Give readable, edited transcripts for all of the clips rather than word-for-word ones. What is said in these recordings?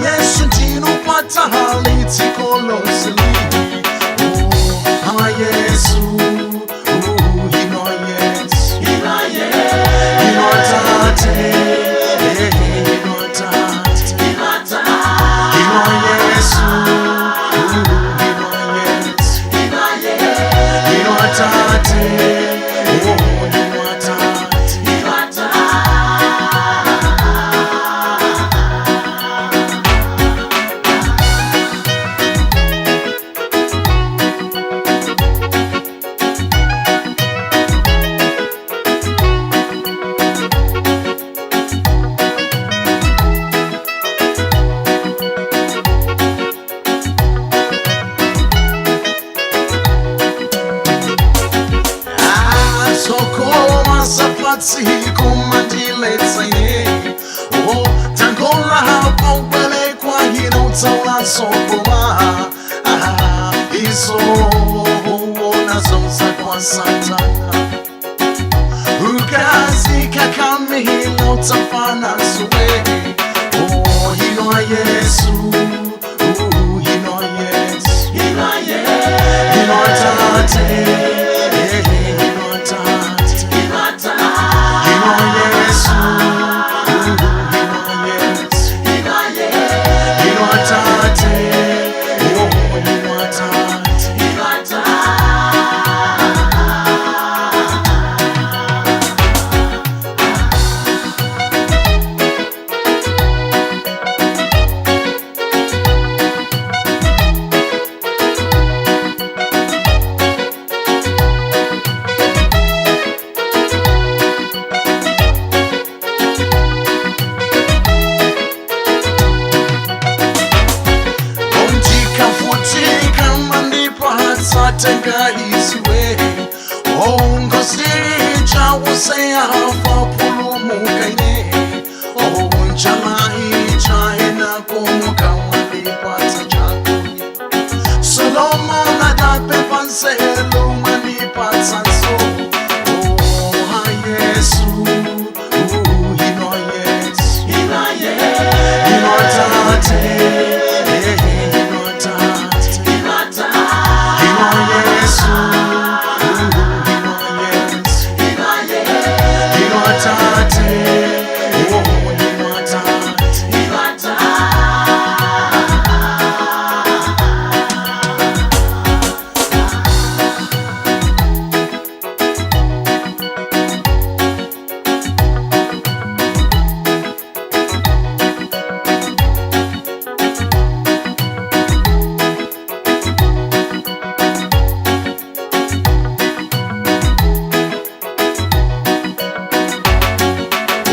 Yesu ndinu patali dziko lonse lili. Oh, a Yesu, oh, inu a Yesu, inu Atate, inu Atate, inu a Yesu, oh, inu a Yesu, inu Atate, oh, inu Atate. Sokoma sapatsi kumandiletsa ine. Oh, tangola hapo kwa hino tsaula sokoma. Ah, izo nazo kwa Satana. Ukazika kamila utafana suwe. Oh, hino a Yesu, oh, hino a Yesu, hino Atate, hino Atate, hino Yesu, oh, hino Yesu, hino Atate, oh, hino Atate. Ndikavutika mandipatsa isiwe ongosichawuseyafa pulumukaine onjala ichaena kumuka mandipatsa chakuya Solomon adapepanselo mandipatsa nso. Oh, Yesu, oh, ino Yesu, ino Tate, ino Tate, ino Yesu, oh, ino Yesu, ino Tate, oh, ino Tate.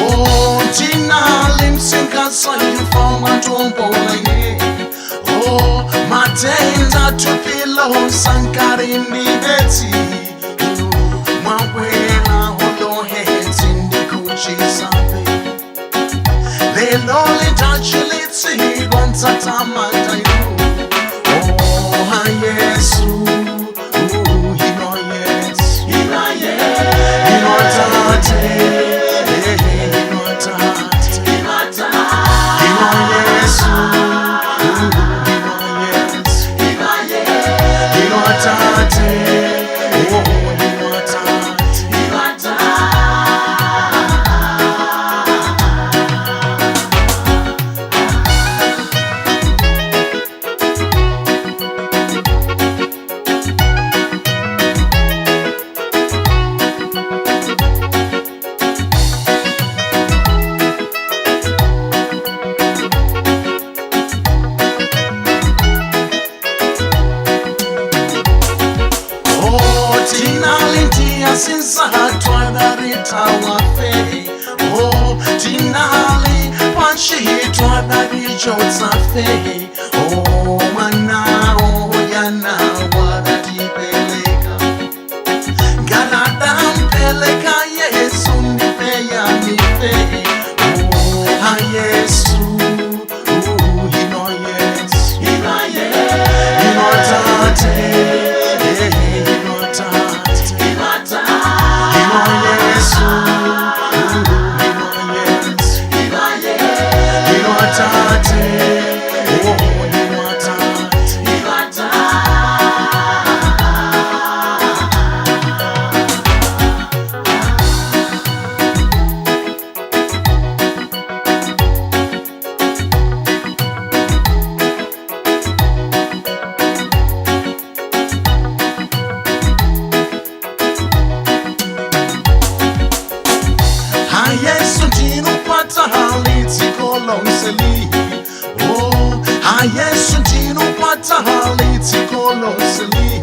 Oh, tinali msinkasaifamatombolayine. Oh, matenda tupilo sankari ndidetsi. Mawela holohetsi ndikuchisabe. Lelo litachilitsi gontsatamandayu. Oh, ha Yesu, oh, ino Yesu, ino Tate, ino Tate, ino Yesu, oh, ino Yesu, ino Tate, oh, ino Tate. Oh, tinali sinzatwadharitawafe. Oh, tinali pachitwadharichotsafe. Oh, mwanao yana wadatipeleka ngaladampeleka Yesu ndifeya nife. Oh, ha Yesu, oh, ino Yesu, ino Tate, ino Tate, ino Yesu, oh, ino Yesu, ino Tate. Yesu ndinu patali dziko lonse.